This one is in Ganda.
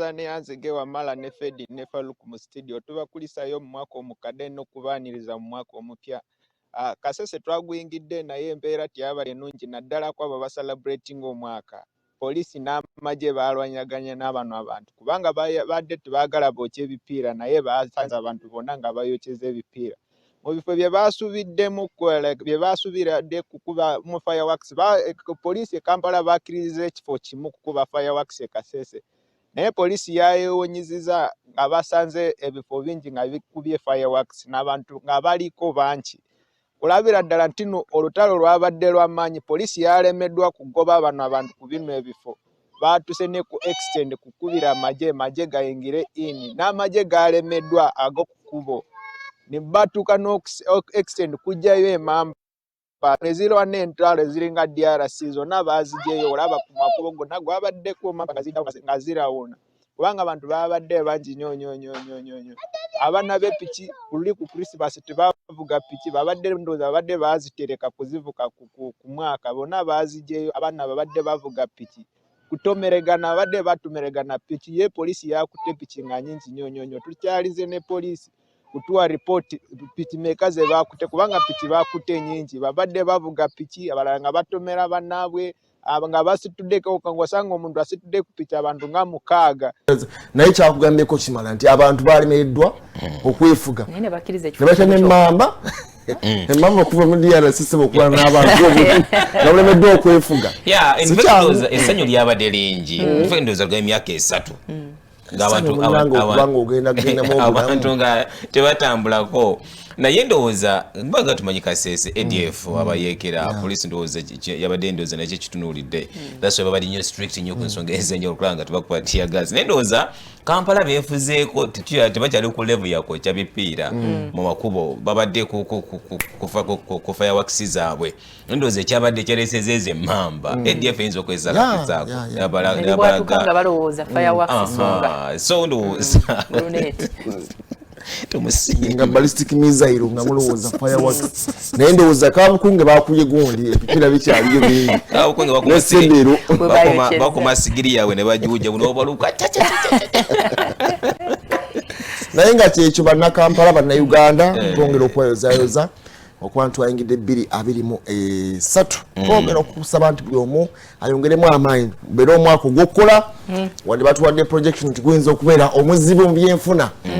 Neyanza, neyanzege Wamala ne Fedi ne Faruk mu studio. Tubakulisayo mu mwaka omukadde n'okubaaniriza mu mwaka omupya. Kasese twaguyingidde, naye embeera teyabadde ennungi, naddala ku abo abacelebratinga omwaka. Poliisi n'amagye baalwanyaganya n'abano abantu, kubanga badde tebaagala bookya ebipiira, naye basanze abantu bonna nga bayokyeza ebipiira mu bifo bye baasubiddemu, bye baasubiradde kukuba mu fireworks. Poliisi e Kampala bakkiriza ekifo kimu kukuba fireworks e Kasese, naye poliisi yayewunyiziza nga basanze ebifo bingi nga bikubye fireworks n'abantu nga baliko bangi. Kulabira ddala nti no olutalo lwabadde lw'amaanyi. Poliisi yalemeddwa kugoba bano abantu ku bino ebifo. Baatuse ne ku extent kukubira amagye, magye gayingire in, n'amagye galemeddwa ag'oku kkubo, ne batuuka n'extent kuggyayo emamba ezirwana entalo eziringa DRC zonna baazigyeyo. Olaba ku makubo gonna gwabaddeko mamba nga zirawuna, kubanga abantu babadde bangi nnyo nnyo nnyo nnyo nnyo nnyo. Abaana b'epiki luli ku Christmas tebavuga piki, babadde ndowooza babadde baazitereka kuzivuka ku mwaka, bonna baazigyeyo. Abaana babadde bavuga piki kutomeregana, babadde batomeregana piki. Ye poliisi yakutte piki nga nyingi nnyo nnyo nnyo. Tukyalize ne poliisi kutuwa ripooti piki meka ze bakutte, kubanga piki bakutte nyingi. Babadde bavuga piki, abalala nga batomera bannaabwe, nga basituddeko, ng'osanga omuntu asitudde ku piki abantu nga 6. Naye kyakugambyeko kimala nti abantu balemereddwa okwefuga. Naye ne bakkiriza ekifo ne batya kyokka. Nemmamba, emmamba okuva mu DRC sebo okuba n'abantu nga bulemeddwa okwefuga. Yeah, in Si fact, kyangu. ndowooza essanyu lyabadde lingi. In fact, ndowooza lwa emyaka 3 Essanyu munnange okuba ng'ogenda kugendamu obulamu. Abantu nga tebatambulako. Naye ndowooza kubanga tumanyi Kasese ADF abayeekera, poliisi ndowooza yabadde ndowooza nakyo kitunuulidde. That's why babadde nnyo strict nnyo ku nsonga ez'enjawulo okulaba nga tebakuba tear gas. Naye ndowooza Kampala beefuzeeko, tebakyali ku level yakwokya bipiira mu makubo, babadde ku fireworks zaabwe. Ndowooza ekyabadde kyaleeseza ezo emmamba, ADF eyinza okwezakakizaako. Ne bwatuka nga balowooza fireworks, songa So ndowooza grenade. Tumusiime. Nga ballistic missile nga mulowooza fireworks, naye ndowooza Kabukunge bakubye gundi, ebipiira bikyaliyo bingi. Kabukunge Nesendero. Bwe bayokyeza. Bakuma sigiri yaabwe ne bagiwujja buno obaluka. Naye nga kyekyo, Bannakampala, Bannayuganda, twongera okweyozayoza okuba nti twayingidde 2023. Twongera okusaba nti buli omu ayongeremu amaanyi, beere omwaka ogw'okukola, wadde batuwadde projection nti guyinza okubeera omuzibu mu byenfuna.